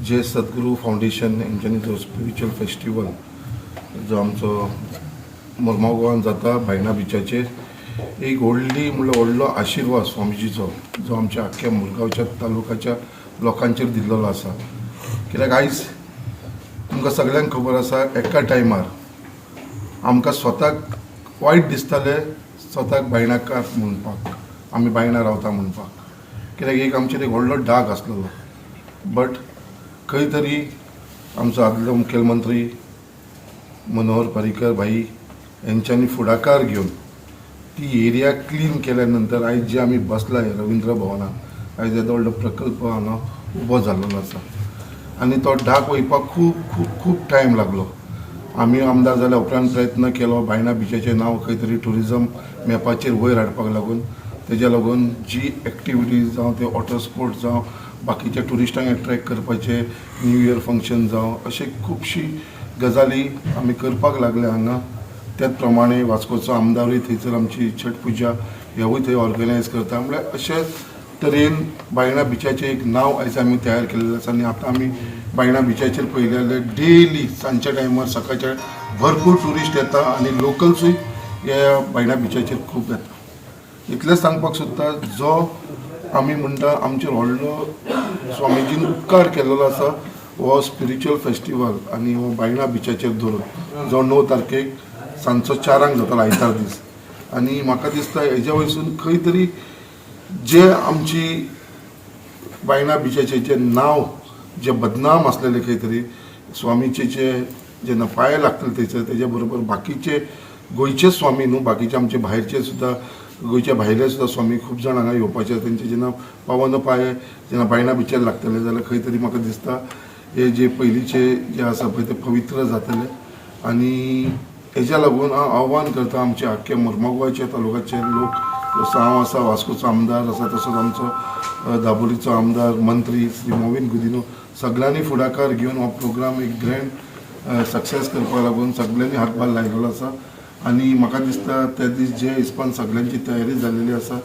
जे सद्गुरू foundation हेंच्यांनी जो spiritual festival जो आमचो मुरगांव जाता बायणा बिचाचेर, एक व्हडली म्हणल्यार व्हडलो आशिर्वाद स्वामीजीचो जो आमच्या आख्ख्या मुरगांवच्या तालुकाच्या लोकांचेर दिल्लो आसा. कित्याक आयज तुमकां सगळ्यांक खबर आसा, एका टायमार आमकां स्वताक वायट दिसतालें स्वताक बायणाकार म्हणपाक, आमी बायणा रावता म्हणपाक, कित्याक एक आमचेर एक व्हडलो डाग आसलेलो. बट खंय तरी आमचो आदलो मुखेलमंत्री मनोहर पर्रीकर भाई यांच्यांनी फुडाकार घेवन ती एरिया क्लीन केल्या नंतर आयज जे आमी बसला हे रवींद्र भवनात, आयज येदो व्हडलो प्रकल्प हांगा उबो जाल्लो आसा आनी तो डाग वयपाक खूब खूब खूब टायम लागलो. आमी आमदार जाल्या उपरांत प्रयत्न केलो बायणा बिचाचें नांव खंय तरी ट्युरिजम मॅपाचेर वयर हाडपाक लागून. तेज्या लागून जी एक्टिविटीज जावं ते वॉटर स्पोर्ट्स जावं, बाकीच्या ट्युरिस्टांक एट्रॅक्ट करपाचे न्यू इयर फंक्शन जावं, अशे खुबशी गजाली आमी करपाक लागले हांगा. त्याच प्रमाणे वास्कोचो आमदारूय थंयसर आमची छठ पुजा हेवूय थंय ऑर्गनायज करता. म्हणल्यार अशे तरेन बायणा बिचाचें एक नांव आयज आमी तयार केल्लें आसा. आनी आतां आमी बायणा बिचाचेर पळयलें जाल्यार डेली सांजच्या टायमार, सकाळच्या भरपूर ट्युरिस्ट येता आनी लोकल्सूय ह्या बायणा बिचाचेर खूब येता. इतलेंच सांगपाक सोदता, जो आमी म्हणटा आमचेर व्हडलो स्वामीजीन उपकार केलेलो आसा हो स्पिरिच्युअल फेस्टिवल आनी हो बायणा बिचाचेर धरून जो 9 तारखेक सांजचो 4 जांक जातलो आयतार दीस. आनी म्हाका दिसता हेज्या वयसून खंय तरी जे आमची बायणा बिचाचे जे नांव जे बदनाम आसलेले, खंय तरी स्वामीचे जे जेन्ना पांय लागतले थंयसर, तेज्या बरोबर बाकीचे गोंयचे स्वामी न्हू, बाकीचे आमचे भायरचे सुद्दां, गोंयच्या भायले सुद्दां स्वामी खूब जाण हांगा येवपाचे. तेंचे जेन्ना पावन पांय जेन्ना बायणा बिचार लागतले जाल्यार खंय तरी म्हाका दिसता हे जे पयलींचे जे आसा पळय ते पवित्र जातले. आनी हेज्या लागून हांव आव्हान करता आमच्या आख्ख्या मुरमुगांवच्या तालुक्याचे लोक, जसो हांव आसा वास्कोचो आमदार आसा, तसोच आमचो दाबोलीचो आमदार मंत्री श्री मोविन गुदिन्हो, सगळ्यांनी फुडाकार घेवन हो प्रोग्राम एक ग्रँड सक्सेस करपाक लागून सगळ्यांनी हातभार लायलेलो आसा. आनी म्हाका दिसता त्या दीस जे हिसपान सगळ्यांची तयारी जाल्लेली आसा,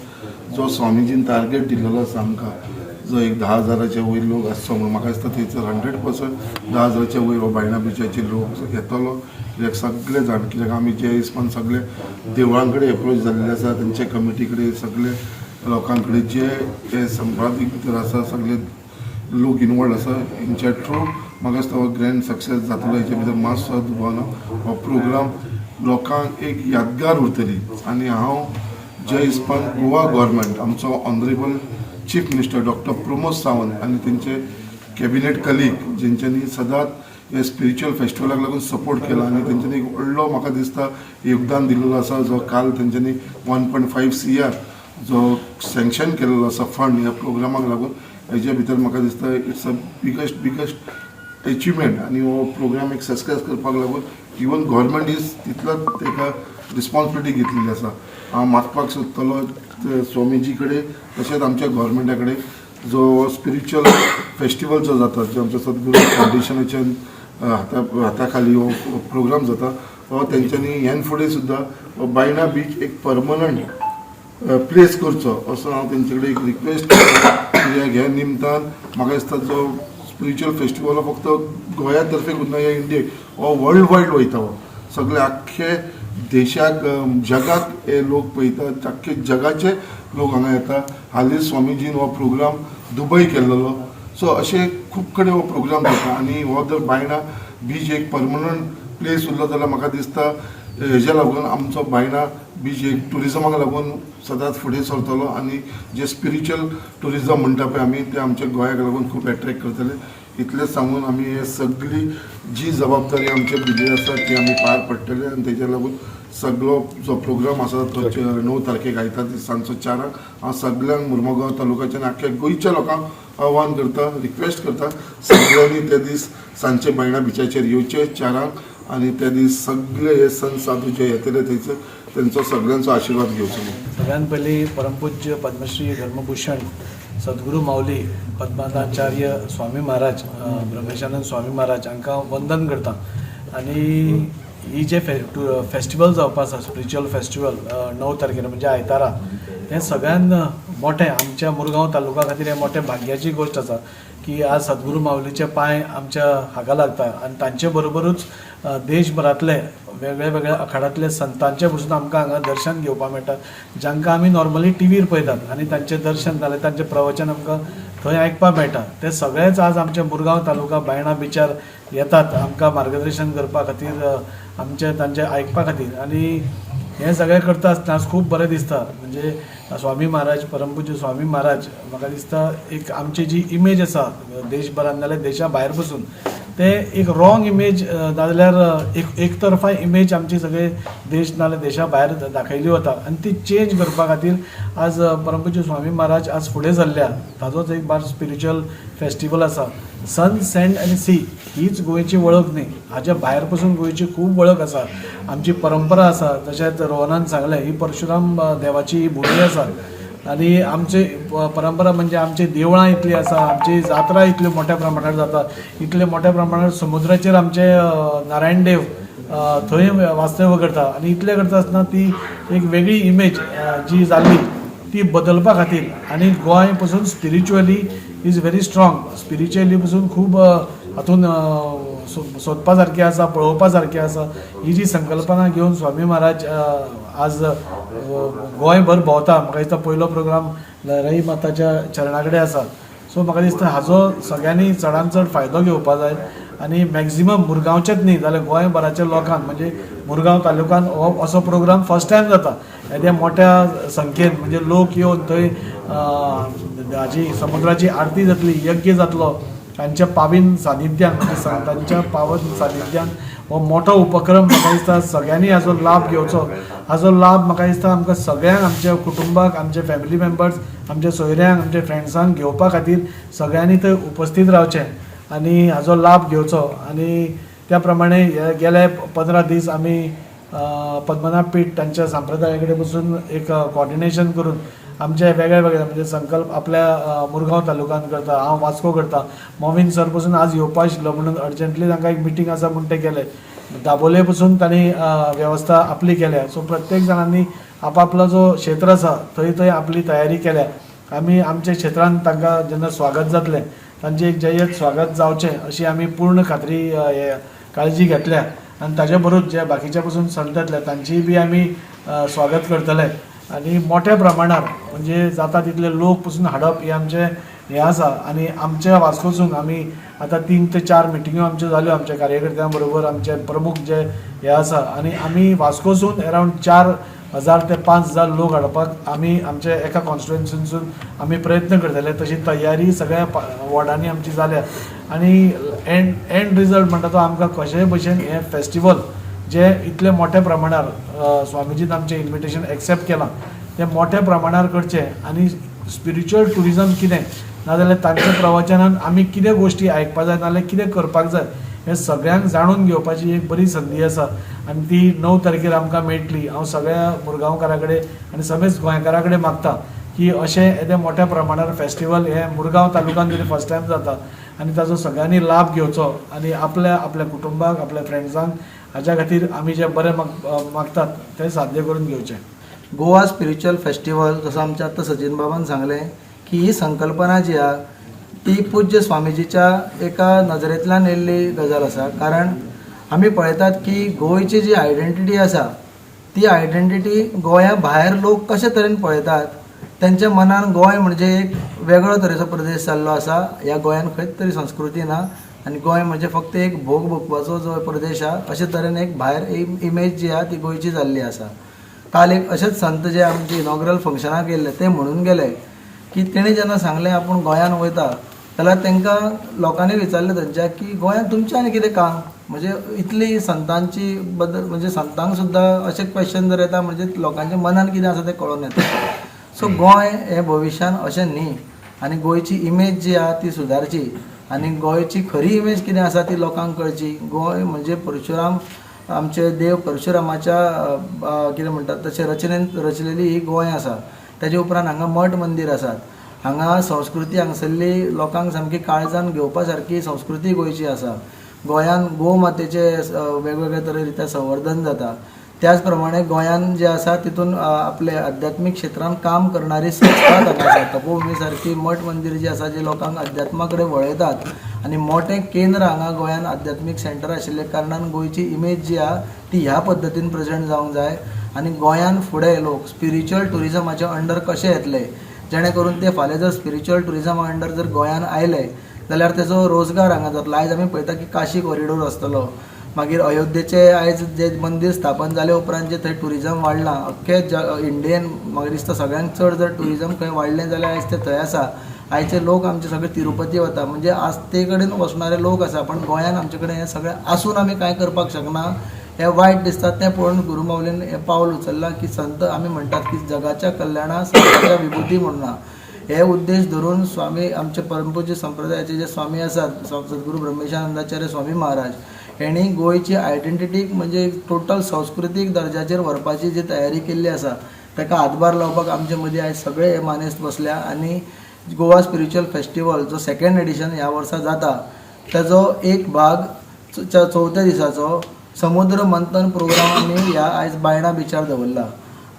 जो स्वामीजीन टार्गेट दिलेलो आसा आमकां, जो एक 10,000च्या वयर लोक आसचो म्हणून, म्हाका दिसता थंयसर 100% 10,000च्या वयर हो बायणा बिचाचेर लोक येतलो. कित्याक सगळे जाण, कित्याक आमी जे हिसपान सगळे देवळां कडेन एप्रोच जाल्ले आसा, तेंच्या कमिटी कडेन, सगळे लोकां कडेन जे हे संप्रादीक भितर आसा, सगळे लोक इनवॉल्व आसा, हेंच्या थ्रू म्हाका दिसता हो ग्रँड सक्सेस जातलो. हेच्या भितर मातसो दुबाव ना. हो प्रोग्राम लोकांक एक यादगार उरतली. आनी हांव जे हिसपान गोवा गव्हर्मेंट, आमचो honourable chief minister doctor Pramod Sawant आनी तेंचे कॅबिनेट कलीग, जेंच्यांनी सदांच हे स्पिरिच्युअल फेस्टिवलाक लागून सपोर्ट केला आनी तेंच्यांनी एक व्हडलो म्हाका दिसता योगदान दिलेलो आसा, जो काल तेंच्यांनी 1.5 CR जो सँक्शन केलेलो आसा फंड ह्या प्रोग्रामाक लागून, हेज्या भितर म्हाका दिसता it's a biggest biggest achievement. आनी हो प्रोग्राम एक सक्सेस करपाक लागून इवन गव्हर्मेंट is तितलोच ताका रिस्पॉन्सिबिलिटी घेतलेली आसा. हांव मागपाक सोदतलो ते स्वामीजी कडेन तशेंच आमच्या गव्हर्मेंटा कडेन, जो स्पिरिच्युअल फेस्टिवल जो जाता, जो आमच्या सद्गुरू फावंडेशनाच्या हाता खाली हो प्रोग्राम जाता, हो तेंच्यांनी ह्यान फुडें सुद्दां बायणा बीच एक परमनंट प्लेस करचो असो हांव तेंचे कडेन एक रिक्वेस्ट करता. कित्याक ह्या निमतान म्हाका दिसता जो स्पिरिच्युअल फेस्टिवल हो फक्त गोंया तर्फे उरना या इंडियेक, हो वर्ल्ड वायड वयता. हो सगळे आख्खे देशाक, जगाक हे लोक पळयतात, आख्खे जगाचे लोक हांगा येता. हालींच स्वामीजीन हो प्रोग्राम दुबय केल्लो. सो अशे खूब कडेन हो प्रोग्राम जाता आनी हो जर बायणा बीच एक परमनंट प्लेस उरलो जाल्यार म्हाका दिसता हेज्या लागून आमचो बायणा बीच एक ट्युरिजमाक लागून सदांच फुडें सरतलो आनी जे स्पिरिच्युअल ट्युरिजम म्हणटा पळय आमी, ते आमच्या गोंयाक लागून खूब एट्रॅक्ट करतले. इतलेंच सांगून आमी हे सगळी जी जबाबदारी आमचेर दिल्ली आसा ती आमी पार पडटले. आनी तेज्या लागून सगळो जो प्रोग्राम आसा तो 9 तारखेक आयतार दीस सांजचो 4 जांक, हांव सगळ्यांक मुरमुगांव तालुक्याच्या आनी आख्ख्या गोंयच्या लोकांक आव्हान करता, रिक्वेस्ट करता, सगळ्यांनी ते दीस सांजचे बायणा बिचाचेर येवचे 4 जांक आनी ते दीस सगळे हे संत साधू जे येतले थंयसर, तेंचो सगळ्यांचो आशिर्वाद घेवचो म्हणून. सगळ्यात पयलीं परमपूज्य पद्मश्री धर्मभूषण सद्गुरू माऊली पद्मनाचार्य स्वामी महाराज, ब्रह्मेशानंद स्वामी महाराज हांकां वंदन करता. आनी ही जे फेस्टिवल जावपा आसा, स्पिरिच्युअल फेस्टिवल 9 तारखेर म्हणजे आयतारा, हें सगळ्यान मोठें आमच्या मुरगांव तालुका खातीर हें मोठें भाग्याची गोश्ट आसा. की आज सद्गुरू माऊलीचे पांय आमच्या हाका लागता आनी तांचे बरोबरूच देशभरांतले वेगळे वेगळे आखाडांतले संतांचे पसून आमकां हांगा दर्शन घेवपाक मेळटा, जांकां आमी नॉर्मली टिवीर पळयतात आनी तांचें दर्शन जालें, तांचें प्रवचन आमकां थंय आयकपाक मेळटा. ते सगळेच आज आमच्या मुरगांव तालुका बायणा बिचार येतात आमकां मार्गदर्शन करपा खातीर, आमचें तांचें आयकपा खातीर. आनी हें सगळें करता आसतना आज खूब बरें दिसता. म्हणजे स्वामी महाराज, परमपूज्य स्वामी महाराज, म्हाका दिसता एक आमची जी इमेज आसा देशभरान नाल्यार देशा भायर पसून, ते एक रॉंग इमेज नाजाल्यार एक एकतर्फा इमेज आमची सगळे देश नाल्यार देशा भायर दाखयली वता आनी ती चेंज करपा खातीर आज परमपूज्य स्वामी महाराज आज फुडें सरल्या. ताजोच एक बार स्पिरिच्युअल फेस्टिवल आसा. सन, सँड आनी सी हीच गोंयची वळख न्ही, हाज्या भायर पसून गोंयची खूब वळख आसा, आमची परंपरा आसा. तशेंच रोहनान सांगलें, ही परशुराम देवाची ही भुमी आसा आनी आमची परंपरा म्हणजे आमची देवळां इतली आसा, आमची जात्रा इतल्यो मोठ्या प्रमाणार जाता, इतले मोठ्या प्रमाणार समुद्राचेर आमचे नारायण देव थंय वास्तव्य करता. आनी इतलें करता आसतना ती एक वेगळी इमेज जी जाल्ली ती बदलपा खातीर आनी गोंय पसून spiritually is very strong, spiritually पसून खूब हातून सोदपा सारकें आसा, पळोवपा सारकें आसा. ही जी संकल्पना घेवन स्वामी महाराज आज गोंयभर भोंवता. म्हाका दिसता पयलो प्रोग्राम लहराई माताच्या चरणा कडेन आसा. सो म्हाका दिसता हाजो सगळ्यांनी चडान चड फायदो घेवपा जाय आनी मॅक्झिमम मुरगांवचेच न्ही जाल्यार गोंयभराच्या लोकांक, म्हणजे मुरगांव तालुक्यान हो असो प्रोग्राम फर्स्ट टायम जाता येद्या मोठ्या संख्येन. म्हणजे लोक येवन थंय हाजी समुद्राची आरती जातली, यज्ञ जातलो तांच्या पावन सानिध्यान, म्हणजे संतांच्या पावन सानिध्यान हो मोठो उपक्रम. म्हाका दिसता सगळ्यांनी हाजो लाभ घेवचो. हाजो लाभ म्हाका दिसता आमकां सगळ्यांक, आमच्या कुटुंबाक, आमचे फॅमिली मेंबर्स, आमच्या सोयऱ्यांक, आमच्या फ्रेंड्सांक घेवपा खातीर सगळ्यांनी थंय उपस्थीत रावचें आनी हाजो लाभ घेवचो. आनी त्या प्रमाणे हे गेले 15 दीस आमी पद्मनाभ पीठ तांच्या संप्रदाया कडेन बसून एक कॉर्डिनेशन करून आमचे वेगळे वेगळे म्हणजे संकल्प आपल्या मुरगांव तालुक्यान करता, हांव वास्को करता. मोविन सर पसून आज येवपा आशिल्लो म्हणून अर्जंटली तांकां एक मिटींग आसा म्हूण ते गेले. दाबोले पसून तांणी वेवस्था आपली केल्या. सो प्रत्येक जाणांनी आपापलो जो क्षेत्र आसा थंय थंय आपली तयारी केल्या. आमी आमच्या क्षेत्रांत तांकां जेन्ना स्वागत जातलें, तांचें एक जयत स्वागत जावचें अशी आमी पूर्ण खात्री हे काळजी घेतल्या. आनी ताजे बरोबर जे बाकीच्या पसून संत येतले तांचीय बी आमी स्वागत करतले. आनी मोठ्या प्रमाणार म्हणजे जाता तितले लोक पसून हाडप हें आमचें हें आसा. आनी आमच्या वास्कोसून आमी आतां 3 ते 4 मिटिंग्यो आमच्यो जाल्यो आमच्या कार्यकर्त्यां बरोबर, आमचे प्रमुख जे हे आसा. आनी आमी वास्कोसून अरावंड 4000 ते 5000 लोक हाडपाक आमी आमच्या एका कॉन्स्टिट्युएन्सीसून आमी प्रयत्न करतले. तशी तयारी सगळ्या वॉर्डांनी आमची जाल्या. आनी एंड एंड रिजल्ट म्हणटा तो आमकां कशेय भशेन हें फेस्टिवल जे इतले मोठ्या प्रमाणार स्वामीजीन आमचें इन्विटेशन एक्सेप्ट केलां तें मोठ्या प्रमाणार करचें. आनी स्पिरिच्युअल ट्युरिजम कितें, नाजाल्यार तांच्या प्रवचनान आमी कितें गोश्टी आयकपा जाय, नाजाल्यार कितें करपाक जाय हें सगळ्यांक जाणून घेवपाची एक बरी संदी आसा आनी ती 9 तारखेर आमकां मेळटली. हांव सगळ्या मुरगांवकारा कडेन आनी समेस्त गोंयकारा कडेन मागता की अशें येदें मोठ्या प्रमाणार फेस्टिवल हें मुरगांव तालुक्यान तरी फर्स्ट टायम जाता आनी ताजो सगळ्यांनी लाभ घेवचो आनी आपल्या आपल्या कुटुंबाक, आपल्या फ्रेंड्सांक हाज्या खातीर आमी जें बरें मागतात तें साध्य करून घेवचें. गोवा स्पिरिच्युअल फेस्टिवल, जसं आमच्या आत्तां सचिन बाबान सांगलें की ही संकल्पना जी आहा ती पूज्य स्वामीजीच्या एका नजरेंतल्यान येयल्ली गजाल आसा. कारण आमी पळयतात की गोंयची जी आयडेंटिटी आसा ती आयडेंटिटी गोंया भायर लोक कशे तरेन पळयतात. तेंच्या मनान गोंय म्हणजे एक वेगळो तरेचो प्रदेश जाल्लो आसा, ह्या गोंयान खंयच तरी संस्कृती ना आनी गोंय म्हणजे फक्त एक भोग भोगपाचो जो प्रदेश आहा अशे तरेन एक भायर इमेज जी आहा ती गोंयची जाल्ली आसा. काल एक अशेंच संत जे आमचे इनॉग्रल फंक्शनाक येयल्ले ते म्हणून गेले की तेणी जेन्ना सांगलें आपूण गोंयान वयता जाल्यार तांकां लोकांनी विचारलें थंयच्या की गोंयांत तुमचें आनी कितें काम, म्हणजे इतली संतांची बद्दल, म्हणजे संतांक सुद्दां अशें क्वेश्चन जर येता म्हणजे लोकांच्या मनान कितें आसा तें कळोन येता. सो गोंय हें भविश्यान अशें न्ही आनी गोंयची इमेज जी आहा ती सुदारची आनी गोंयची खरी इमेज कितें आसा ती लोकांक कळची. गोंय म्हणजे परशुराम, आमचे देव परशुरामाच्या कितें म्हणटात तशें रचनेन रचलेली ही गोंय आसा. तेजे उपरांत हांगा मठ मंदीर आसात, हांगा संस्कृती हांगसरली लोकांक सामकी काळजान घेवपा सारकी संस्कृती गोंयची आसा. गोंयान गोमातेचे वेगवेगळे तरे रित्या संवर्धन जाता. त्याच प्रमाणे गोंयान जे आसा तितून आपले आध्यात्मीक क्षेत्रान काम करणारी संस्था हांगा आसा. तपोभुमी सारकी मठ मंदीर जी आसा, जे लोकांक अध्यात्मा कडेन वळयतात आनी मोठें केंद्र हांगा गोंयान आध्यात्मीक सेंटर आशिल्ल्या कारणान गोंयची इमेज जी आहा ती ह्या पद्दतीन प्रेजेंट जावंक जाय आनी गोंयान फुडें लोक स्पिरिच्युअल ट्युरिजमाच्या अंडर कशे येतले, जेणे करून ते फाल्यां जर स्पिरिच्युअल ट्युरिजमा अंडर जर गोंयान आयले जाल्यार तेजो रोजगार हांगा जातलो. आयज आमी पळयता की काशी कॉरिडोर आसतलो, मागीर अयोध्येचे आयज जे मंदीर स्थापन जाले उपरांत जे थंय ट्युरिजम वाडलां, अख्खे इंडियेन म्हाका दिसता सगळ्यांत चड जर ट्युरिजम खंय वाडलें जाल्यार आयज तें थंय आसा. आयचे लोक आमचे सगळे तिरुपती वता, म्हणजे आस्ते कडेन वचणारे लोक आसा, पण गोंयान आमचे कडेन हें सगळें आसून आमी कांय करपाक शकना हें वायट दिसता. तें पळोवन गुरुमावलीन हें पावल उचल्लां की संत आमी म्हणटात की जगाच्या कल्याणा संताच्या विभुती म्हणून हे उद्देश धरून स्वामी आमचे परमपूज्य संप्रदायाचे जे स्वामी आसात, सद्गुरू ब्रह्मेशानंदाचार्य स्वामी महाराज हेणी गोंयची आयडेंटिटीक म्हणजे टोटल संस्कृतीक दर्जाचेर व्हरपाची जी तयारी केल्ली आसा ताका हातभार लावपाक आमचे मदीं आयज सगळे हे मानेस्त बसल्या. आनी गोवा स्पिरिच्युअल फेस्टिवल जो सेकंड एडिशन ह्या वर्सा जाता ताजो एक भाग चवथ्या दिसाचो समुद्र मंथन प्रोग्राम आमी ह्या आयज बायणा बिचार दवरला.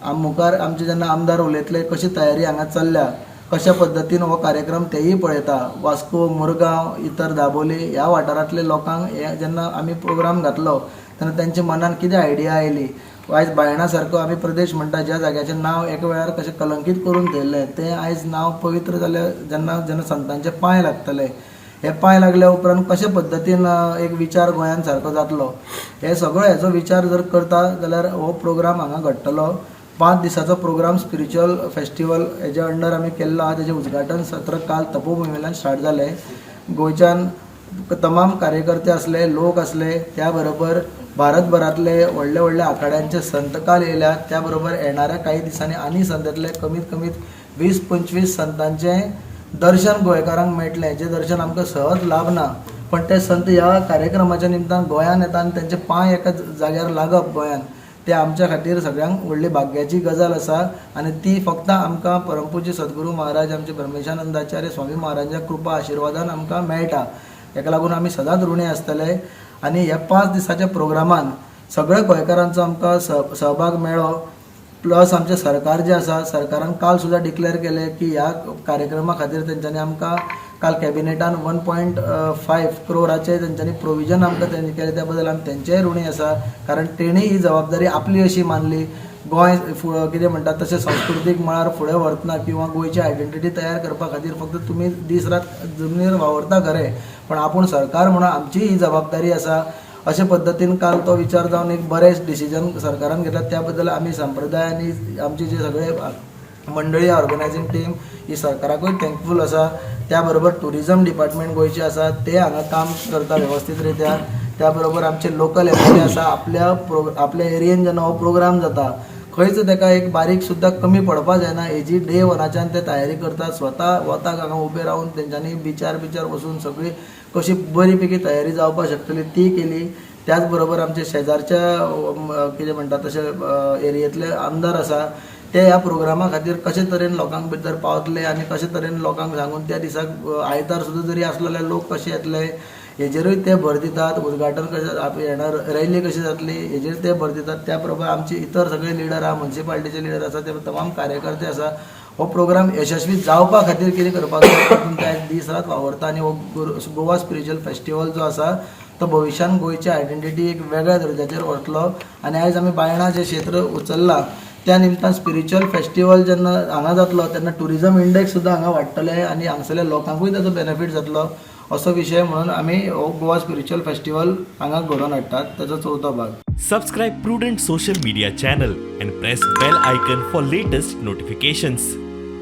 आम मुखार आमचे जेन्ना आमदार उलयतले कशी तयारी हांगा चल्ल्या, कशा पद्दतीन हो कार्यक्रम तेयी पळयता. वास्को, मुरगांव, इतर दाबोली ह्या वाठारांतले लोकांक हे जेन्ना आमी प्रोग्राम घातलो तेन्ना तेंच्या मनान कितें आयडिया आयली. आयज बायणा सारको आमी प्रदेश म्हणटा, ज्या जाग्याचें नांव एका वेळार कशें कलंकीत करून दवरलें तें आयज नांव पवित्र जालें जेन्ना जेन्ना संतांचे पांय लागतले. हे पांय लागल्या उपरांत कशे पद्दतीन एक विचार गोंयांत सारको जातलो, हे सगळो हेचो विचार जर करता जाल्यार हो प्रोग्राम हांगा घडटलो. 5 दिसाचो प्रोग्राम स्पिरिच्युअल फेस्टिवल हेज्या अंडर आमी केल्लो आहा. तेजें उद्घाटन सत्र काल तपोभुमीवेल्यान स्टार्ट जालें. गोंयच्यान तमाम कार्यकर्ते आसले, लोक आसले, त्या बरोबर भारतभरांतले व्हडले व्हडले आखाड्यांचे संत काल येयल्यात. त्या बरोबर येणाऱ्या काही दिसांनी आनी संत येतले. कमीत कमीत 20-25 संतांचें दर्शन गोंयकारांक मेळटलें, जें दर्शन आमकां सहज लाभना, पण ते संत ह्या कार्यक्रमाच्या निमतान गोंयान येता आनी तेंचे पांय एका जाग्यार लागप गोंयान ते आमच्या खातीर सगळ्यांक व्हडली भाग्याची गजाल आसा. आनी ती फक्त आमकां परमपूज्य सद्गुरू महाराज आमचे ब्रह्मेशानंदाचार्य स्वामी महाराजांच्या कृपा आशिर्वादान आमकां मेळटा. हेका लागून आमी सदांच ऋणी आसतले. आनी ह्या 5 दिसाच्या प्रोग्रामान सगळ्या गोंयकारांचो आमकां सहभाग मेळ्ळो. प्लस आमचें सरकार जें आसा, सरकारान काल सुद्दां डिक्लेअर केलें की ह्या कार्यक्रमा खातीर तेंच्यांनी आमकां काल कॅबिनेटान 1.5 क्रोराचें तेंच्यांनी प्रोविजन आमकां तेंणी केलें. त्या बद्दल आमी तेंचेय ऋणी आसा, कारण तेणी ही जबाबदारी आपली अशी मानली. गोंय कितें म्हणटात तशें संस्कृतीक मळार फुडें व्हरतना किंवा गोंयची आयडेंटिटी तयार करपा खातीर फक्त तुमी दीस रात जमनीर वावरता खरें, पण आपूण सरकार म्हणून आमची ही जबाबदारी आसा अशे पद्दतीन काल तो विचार जावन एक बरें डिसिजन सरकारान घेतला. त्या बद्दल आमी संप्रदाय आनी आमचे जे सगळे मंडळी, ऑर्गनायझींग टीम ही सरकाराकूय थँकफूल आसा. त्या बरोबर ट्युरिजम डिपार्टमेंट गोंयचे आसा ते हांगा काम करता वेवस्थीत रित्या. त्या बरोबर आमचे लोकल एमएलए आसा, आपल्या एरियेन जेन्ना हो प्रोग्राम जाता खंयच ताका एक बारीक सुद्दां कमी पडपा जायना हेजी डे वनाच्यान ते तयारी करतात. स्वता वताक हांगा उबे रावन तेंच्यांनी बिचार बिचार वचून सगळी कशी बरी पैकी तयारी जावपाक शकतली ती केली. त्याच बरोबर आमचे शेजारच्या कितें म्हणटा तशें एरियेंतले आमदार आसा ते ह्या प्रोग्रामा खातीर कशे तरेन लोकांक भितर पावतले आनी कशे तरेन लोकांक सांगून त्या दिसाक आयतार सुद्दां जरी आसलो जाल्यार लोक कशे येतले हेजेरूय ते भर दितात. उद्घाटन कशें येणार, रॅली कशी जातली हेजेर ते भर दितात. त्या बरोबर आमचे इतर सगळे लिडर आहा, मुन्सिपालिटीचे लिडर आसा, ते तमाम कार्यकर्ते आसा. हो प्रोग्राम यशस्वी जावपा खातीर कितें करपाक जाय तातूंत ते आयज दीस रात वावरता. आनी हो गोवा स्पिरिच्युअल फेस्टिवल जो आसा तो भविश्यान गोंयची आयडेंटिटी एक वेगळ्या दर्जाचेर व्हरतलो. आनी आयज आमी बायणा जें क्षेत्र उचल्लां त्या निमतान स्पिरिच्युअल फेस्टिवल जेन्ना हांगा जातलो तेन्ना ट्युरिजम इंडेक्स सुद्दां हांगा वाडटले आनी हांगसरल्या लोकांकूय ताजो बेनिफीट जातलो असो विशय म्हणून आमी हो गोवा स्पिरिच्युअल फेस्टिवल हांगा घडोवन हाडटात, ताजो चवथो भाग. Subscribe Prudent Social Media channel and press bell icon for latest notifications.